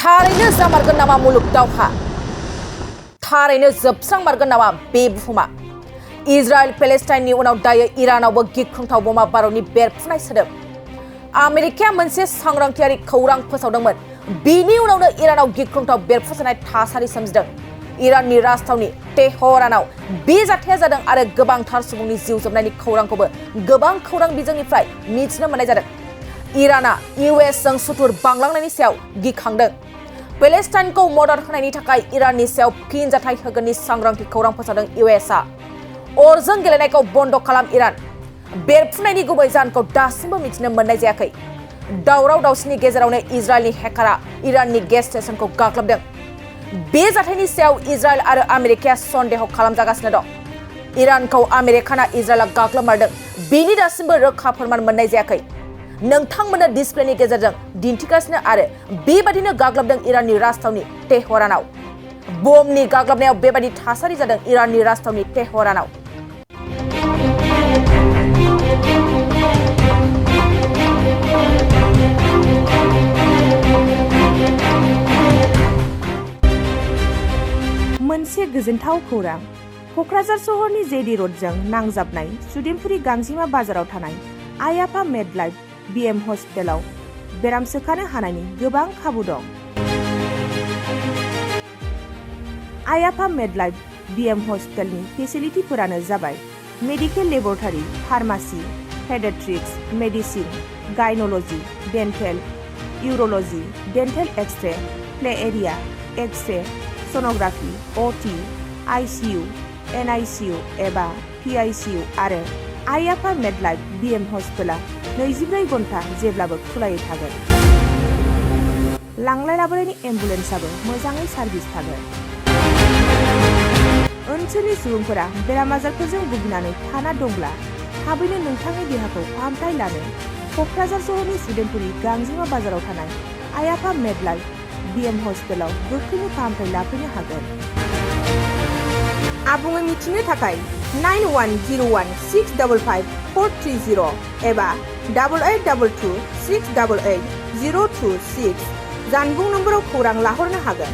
थारैनो जामारगोन नामा मुलुग दावहा? थारैनो जोबस्रांमारगोन नामा बे बुहुमा? इजराइल पेलेस्टाइननि उनाव दायो इरानावबो गिख्रंथाव बमा बारुदनि बेरफ्रुनाय सोदोब। आमेरिकाया मोनसे सांग्रांथियारि खौरां फोसावदोंमोन। बिनि उनावनो इरानाव गिख्रंथाव बेरफ्रुजानाय थासारि सोमजिदों। इराननि राजथावनि तेहरानाव बे जाथाया जादों आरो गोबांथार सुबुंनि जिउ जोबनायनि खौरांखौबो गोबां खौरां बिजोंनिफ्राय मिथिनो मोननाय जादों। इराना इउएसजों सुथुर बांलांनायनि सायाव गिखांदों। पेलेस्टाइनखौ मदद होनायनि थाखाय इराननि सायाव फिनजाथाय होगोननि सांग्रांथि खौरां फोसावदों इउएसआ। अरजों गेलेनायखौ बन्द खालाम इरान। बेरफ्रुनायनि गुबै जाहोनखौ दासिमबो मिथिनो मोननाय जायाखै। दावराव दावसिनि गेजेरावनो इजराइलनि हेकारा इराननि गेस स्टेशनखौ गाग्लोबदों। बे जाथायनि सायाव इजराइल आरो आमेरिकाया सन्देह खालामजागासिनो दं। इरानखौ आमेरिकाना इजराइलआ गाग्लोबमारदों बेनि दासिमबो रोखा फोरमान मोननाय जायाखै। नोंथांमोननो डिसप्लेनि गेजेरजों दिन्थिगासिनो आरो बेबादिनो गाग्लोबदों इराननि राजथावनि तेहरानाव। बमनि गाग्लोबनायाव बेबादि थासारि जादों इराननि राजथावनि तेहरानाव। मोनसे गोजोनथाव खौरां। क'क्राझार सहरनि जेडि र'डजों नांजाबनाय सुदेमपुरि गांजिमा बाजाराव थानाय आइ-आफा मेडलाइफ बिएम हस्पिटालाव बेराम सोखानो हानायनि गोबां खाबु दं। आइ-आफा मेडलाइफ बिएम हस्पिटालनि फेसिलिटिफोरानो जाबाय medical laboratory, pharmacy, paediatrics, medicine, gynaecology, dental, urology, dental x-ray, play area, x-ray, sonography, OT, ICU, NICU एबा पिआइसिइउ आरो आइ-आफा मेडलाइफ बिएम हस्पिटाला 24 घन्टा जेब्लाबो खुलायै थागोन। लांलाय लाबोलायनि एम्बुलेन्सआबो मोजाङै सार्भिस थागोन। ओनसोलनि सुबुंफोरा बेराम आजारफोरजों भुगिनानै थाना दंब्ला थाबैनो नोंथांनि देहाखौ फाहामथाय लानो क'क्राझार सहरनि सुदेमपुरि गांजिमा बाजाराव थानाय आइ-आफा मेडलाइफ बिएम हस्पिटालाव गोख्रैनो फाहामथाय लाफैनो हागोन। आबुङै मिथिनो थाखाय 9101655430 एबा 8822 688 026 जानबुं नम्बराव खौरां लाहरनो हागोन।